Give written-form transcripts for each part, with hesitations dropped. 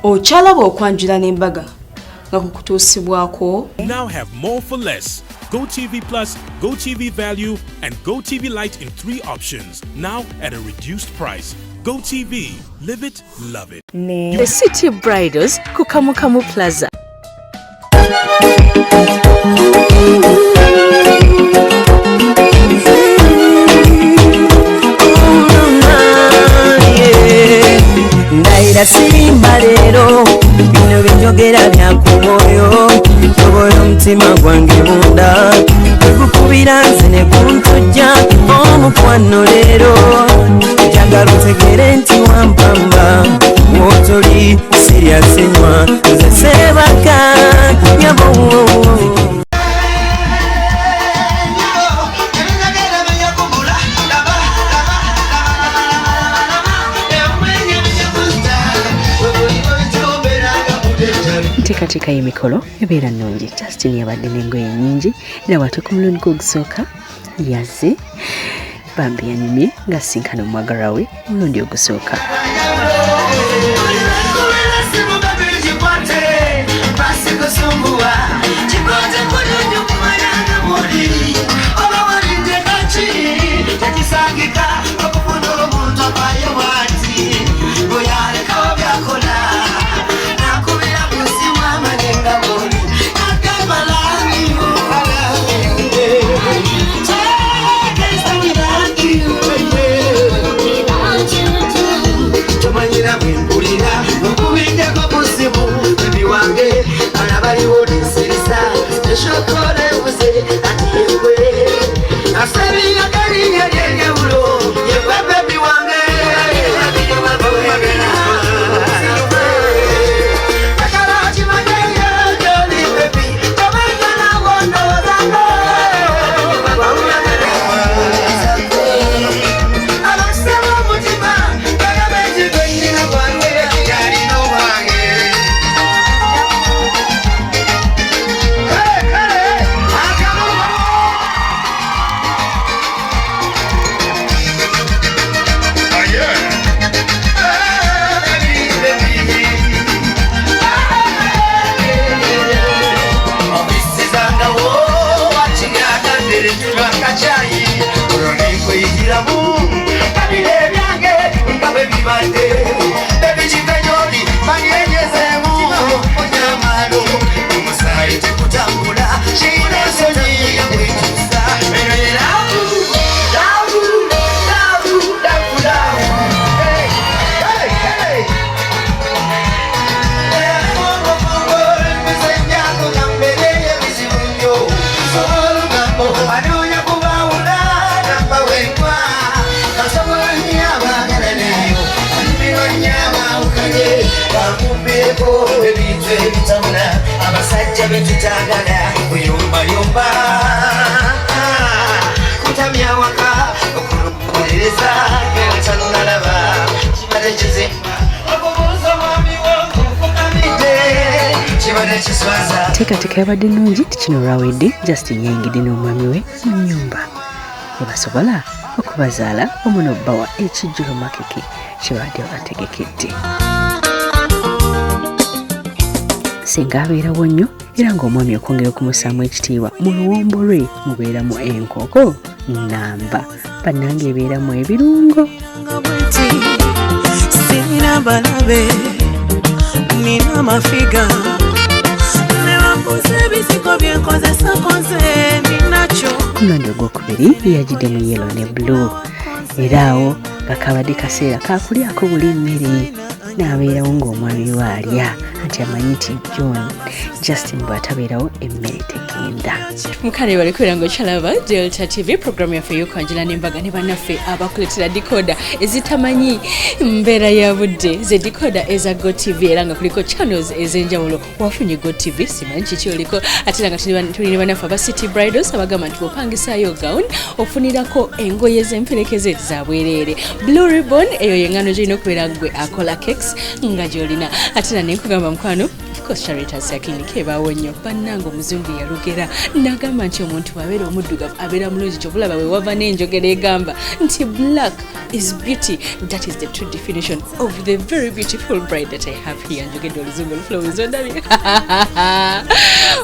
Okyalaba okwanjula n'embaga nga kukutuusibwako. Now have more for less. GoTV Plus, GoTV Value, and GoTV Lite in 3 options, now at a reduced price. GoTV, live it, love it. The City Bridals ku Kamukamu Plaza. Ndayira sirimba leero, bino byenjogera bya ku mwoyo, tobola omutima gwange munda, tegukubira nze ne guntujja omukwano leero, njagala otegere nti wampamba, w'otoli sirya sinywa, nze seebaka nyabo. Enteekateeka y'emikolo ebeera nnungi. Justin yabadde n'engoye nnyingi era bw'atuuka ku mulundi gwe ogusooka yazze bambi yanyumye ng'asisinkana omwagalwa we omulundi ogusooka. Abasajja betutagala kuyumbayumba kutamya waka okulukuliriza gentanalaba kibadde kizimba okubuuza omwami wokufukamidde kibadde kiswaza. Enteekateeka yabadde nnungi nti kino olwawedde Justin yayingidde n'omwami we mu nnyumba ne basobola okubazaala wamu n'obbawa ekijjulo makeke kye babadde bategekedde. Singa abeerawo nnyo era ng'omwami okwongera okumussaamu ekitiibwa mu luwombo lwe mubeeramu enkoko nnamba bannange ebeeramu ebirungo. Sirina balabe nina mafiga ne bambuuza ebizigo bye nkozesa koze ninakyo. Ku mulundi ogwokubiri yajjidde mu yellow ne blue era awo nga kabadde kaseera kakulyako buli mmere n'abeerawo ng'omwami we alya anti amanyi nti John Justin bw'atabeerawo emmere tegenda. Mukale bali kubeera ng'okyalaba Delta TV programu yaffe ey'okwanjula n'embaga ne bannaffe abakuleetera decoder ezitamanyi mbeera ya budde ze decoder eza GoTV era nga kuliko channels ez'enjawulo. Wafunye GoTV simanyi kiki oliko ate era nga tuli ne bannaffe aba City Bridals abagamba nti bw'opangisaayo gown ofunirako engoye z'emperekeze za bwereere. Blue Ribbon eyo y'engano gy'olina okubeera ggwe akola cakes nga gy'olina ate era ne nkugamba mukwano Course Charitas ya clinic ebaawo nnyo. Bannange, omuzungu yalugera n'agamba nti omuntu bw'abeera omuddugavu abeera mulungi. Kyobulaba bwe wava n'enjogera egamba nti black is beauty. That is the true definition of the very beautiful bride that I have here. Njogedde oluzungu oluflowers, ondabye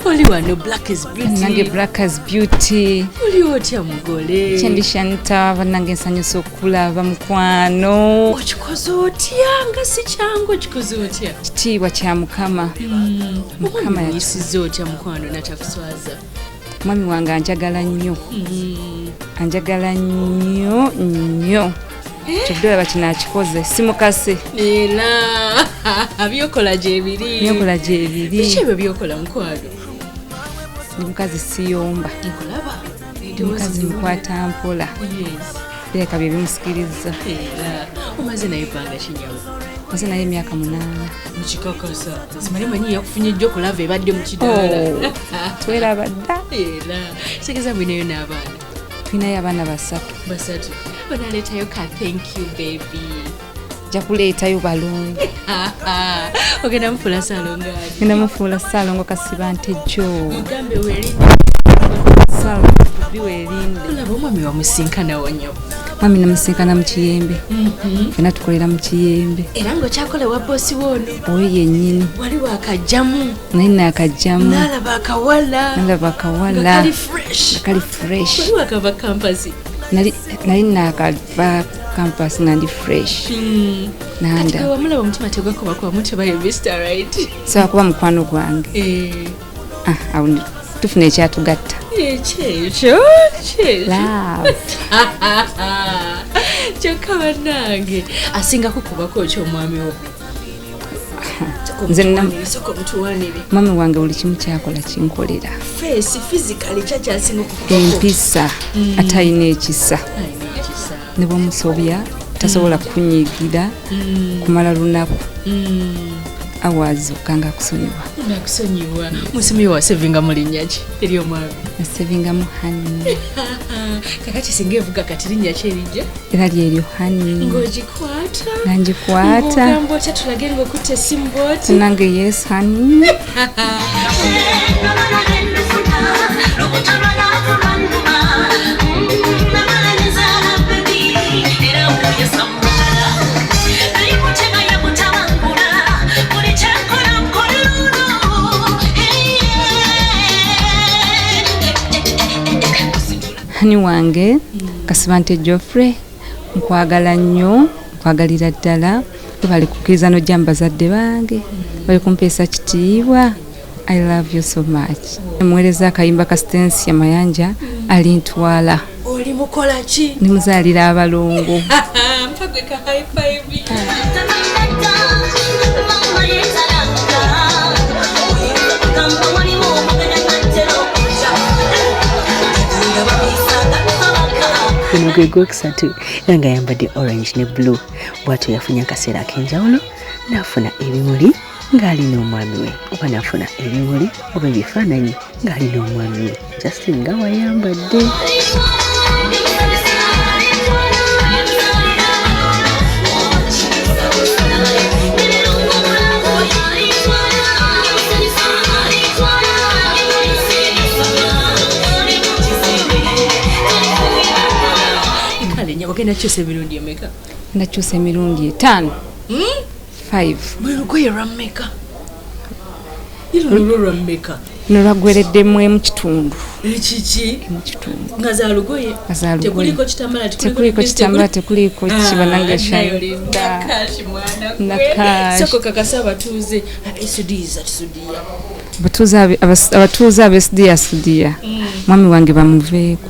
oli wano. Black is Nange beauty. Black as beauty. Oli otya, mugole? Kyendi Shanta, bannange, nsanyusa okulaba, mukwano. Okikoze otya nga si kyangu? Okikoze otya? Kitiibwa kya Mukama. Mukama. Omwami muyisiza otya, mukwano, natakuswaza? Mwami wange anjagala nnyo, anjagala nnyo nnyo. Kyovudde olaba kino akikoze, simukase. Era byokola gyebiri. Byokola gyebiri. Biki ebyo byokola, mukwano? Ndi mukazi siyomba. Nkulaba. Ndi mukazi mukwata mpola. Bireka bye bimusikiriza. Era omaze naye ebbanga kinyawo? Maze naye emyaka 8. Mukikakasa, simale manyi yakufunye jjo okulava ebadde mu kidaala. Oh, tweraba dda. Era kitegeeza mwinayo n'abaana? Tulinayo abaana basatu. Basatu. Banaleetayo ka thank you baby? Nja kuleetayo balongo. Ogenda mufuula saalongaani? Ngenda mufuula Saalongo kasiba ntejjo. Mugambe werinde. Saalongo biwerinde. Olaba omwami wamusinkana wonyo? Mwami namusinkana mu Kiyembe, fena tukolera mu Kiyembe. Era ng'okyakola wa boosi woono? Oyo yennyini. Wali wakajjamu? Naye naakajjamu. N'alaba akawala. Nalaba Nga akawala. kali fresh. Nga kali fresh. Wali wakava campus? Nali naakava campus nga ndi fresh. Kati Nanda gwe wamulaba omutima tegwakubakuba mutebayo Mr Right? Sobola kuba mukwano gwange. Ah, awo tufuna ekyatugatta. Ekyekyo kyekyo. Love. Kyokka bannange, asinga kukubako ki omwami wo? Nze Sooka omutuwanire. Mwami wange buli kimu kyakola kinkolera. Face, physically, kyakyasinga okukubako? Empisa, ate alina ekisa. Alina ekisa. Ne bwomusobya tasobola kunyiigira kumala lunaku, awaazi okanga akusonyiwa. Nakusonyiwa. Musomye wasevinga mu linnya ki eri omwami? Nasevingamu honey. Kakati singa evuga kati, linnya ki erijja? Era lyeryo, honey. Ng'ogikwata? Nga ngikwata. Ng'ogamba otya? Tulage ng'okutta essimu bwoti. Nange yes honey. Honey wange Kasibante Joffrey, nkwagala nnyo, nkwagalira ddala. Bali kukkiriza nojja mu bazadde bange, bali kumpeesa kitiibwa. I love you so much. Muweereza akayimba ka Stensia Mayanja, alintwala. Oli mukola ki? Ndimuzaalira abalongo. Mpagwe ka high five. Guno gwe gwokusatu era nga ayambadde orange ne blue. Bw'atyo yafunye akaseera ak'enjawulo n'afuna ebimuli ng'ali n'omwami we, oba n'afuna ebimuli oba ebifaananyi ng'ali n'omwami we, Justin, nga wayambadde. Kale nyabo, ogenda kyusa emirundi emeka? Ndakyusa emirundi etaano, 5. Buli lugoye lwa mmeka? Ye luno lwo lwa mmeka? Luno lwaggwereddemu emu kitundu. Ekiki? Emu kitundu. Nga za lugoye? Nga za lugoye. Tekuliko kitambala? Tekuliko kitambala, tekuliko kibanange. Shanta mwana. Nakashi. Soko kakasa abatuuze ab'esudiiza tusudiya. Abatuuze ab'esudiya sudiya, mwami wange bamuveeko.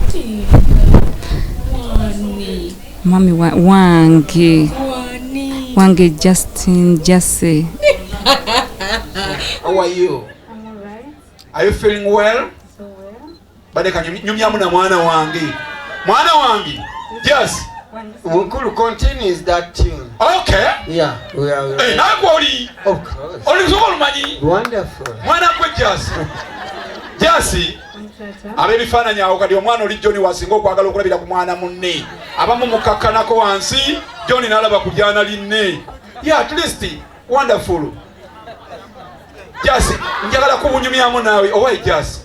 Wani? Mwami wange. Wani? Wange Justin Jase. How are you? Are you feeling well? Badeka nyumyamu na mwana wange. Mwana wange. Yes. Mukulu continues that tune. Okay. Yeah, we are. Eh, nagwe oli. Of course. Oli lusoko olumanyi. Wonderful. Mwana gwe Jasi. Jasi. Ab'ebifaananyi awo kati omwana oli John wasinga okwagala okulabira ku mwana munne. Abamu mukakkanako wansi, John n'alaba ku lyana linne. Yeah, at least wonderful. Jasi, njagala kubunyumyamu naawe owa Jasi.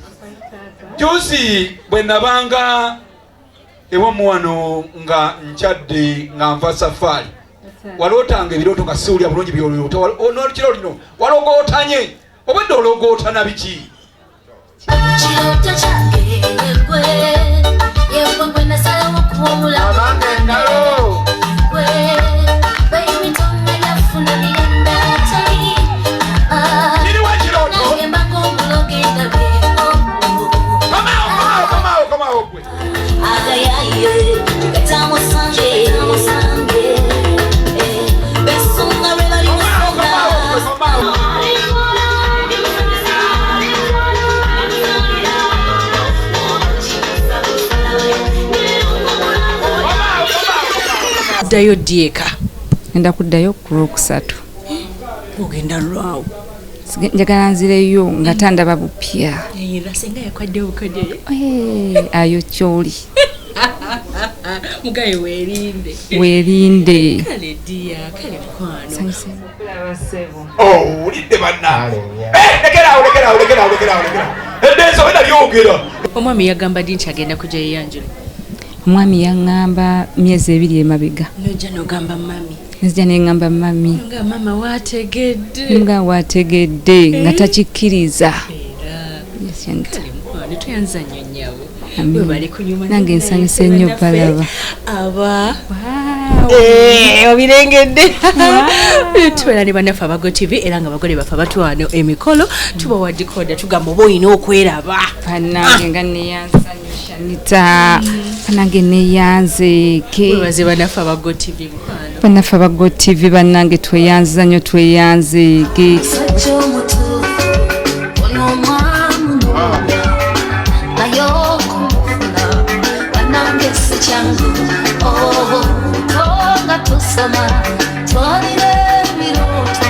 Juzi bwe nabanga ewamu wano nga nkyadde nga nva safaari, walootanga ebirooto nga siwulira bulungi byoloota. N'olukiro lino walogootanye, obwedde ologootana biki? Kirooto kyange yegwe, yegwe gwe nasalawo okuba omulamu. Abange engalo. Gwe baby, tonganya funa mirembe atali. Kiriwa ekirooto? Nange mbanga omuloge ndabye. Komaawo, komaawo, komaawo, komaawo gwe. Agayaye gatamusange musange besunga lwe bali Komaawo, musonga. Komaawo gwe, komaawo. Komaawo, komaawo, komaawo. Ddayo ddyeka? Ngenda kuddayo ku Lwokusatu. Ogenda lwawo? Njagala nzireyo nga tandaba bupya. Era senga yakwadde obukodyo. Eh, ayo kyoli. Mugaye weerinde. Weerinde. Kale ddiya, kale mukwano. Sanyuse. Owulidde bannange? Eh, lekeraawo, lekeraawo, lekeraawo, lekeraawo, lekeraawo. Eddenzi obedda lyogera. Omwami yagamba ddi nti agenda kujja yeyanjula? Omwami yaŋŋamba myezi 2 emabega. Nojja nogamba mami? Nzija neŋŋamba mami. Nga mama wategedde? Nga wategedde, nga takikkiriza. Era. Yes, Shanita. Kale mukwano, tweyanza nnyo nnyabo. Amiina. Webale kunyuma. Nange nsanyuse nnyo balaba. Aba Wow. Eh, obirengedde, tubeera ne bannaffe aba GOtv, era nga bagole baffe abatwano emikolo tubawa decoder, tugamba oba olina okweraba. Bannange, nga neyanza nnyo Shanita, bannange neyanzeeke. Webaze bannaffe aba GOtv, mukwano. Bannaffe aba GOtv, bannange tweyanza nnyo, tweyanzeeke. Musajja omutuufu ono omwamu noonya, naye okumufuna bannange si kyangu. Obuto nga tusoma twalira ebirooto,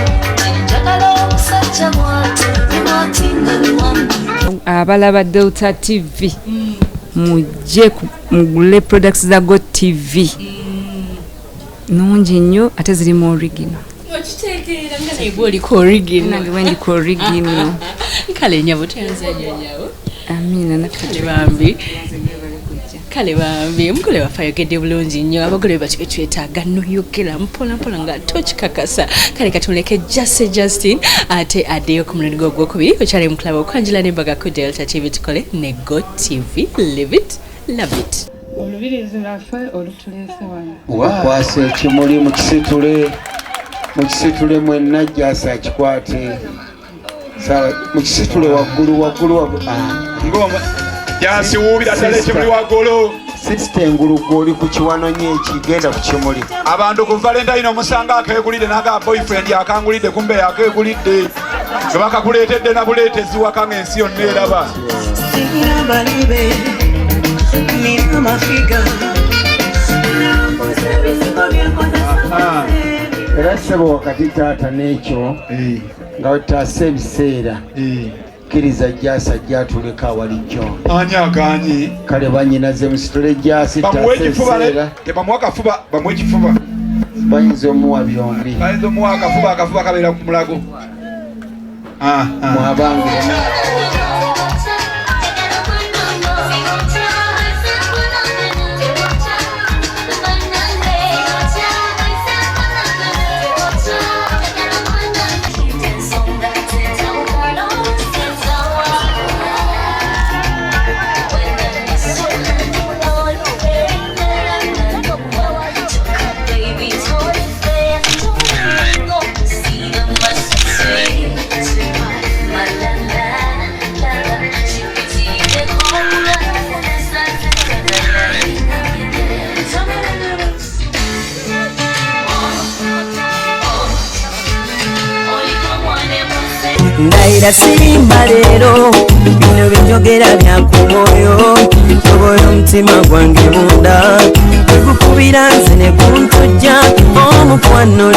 njagala omusajja bwati nebwati nga biwandu. Abalaba Delta TV, mujje mugule products za Go TV, nungi nnyo ate zirimu original. Okitegeera nga naye gwe oliko original. Nange wendiko original. Kale nyabo, tweyanza nnyo nyabo. Amiina, naffe. Kale bambi, kale bambi, omugole waffe ayogedde bulungi nnyo. Abagole bwe batyo betwetaaga, noyogera mpola mpola nga tokikakasa. Kale katumuleke Jase Justin ate addeyo ku mulundi gwe ogwokubiri. Okyali mukulaba Okwanjula n'Embaga ku Delta TV, tukole ne Go TV, live it, love it. Olubirizi lwaffe olutuleese wano. Wakwasa ekimuli, mukisitule, mukisitule mwenna. Jasi akikwate. Sawa, mukisitule waggulu, waggulu, waggulu. Ah. Ngoma jasiwuubira ddala ekimuli waggulu. Sisita, engulu gw'oli ku kiwanonye ekigenda ku kimuli. Abantu ku Valentine omusanga akeegulidde naga boyfriend akangulidde, kumbe yakeegulidde nga bakakuleetedde na buleetezi waka ng'ensi yonna eraba. Sina balibe, nina mafiga. Nambuza ebizigo byenkozesa. Era ssebo, wakati taata n'ekyo nga wetaasa ebiseera, kkiriza Jasi ajja atuleka awali John. Ani aganye? Kale banyinaze, musitule Jasi. Bamuwe taasa ekifuba. Ebiseera. Tebamuwa kafuba, bamuwe ekifuba. Bayinza omuwa byombi. Bayinza omuwa akafuba, akafuba kabeera ku mulago. Ah, ah. Mwabange. Ndayira sirimba leero, bino byenjogera bya ku mwoyo. Tobola omutima gwange munda, tegukubira nze ne kuntujja omukwano.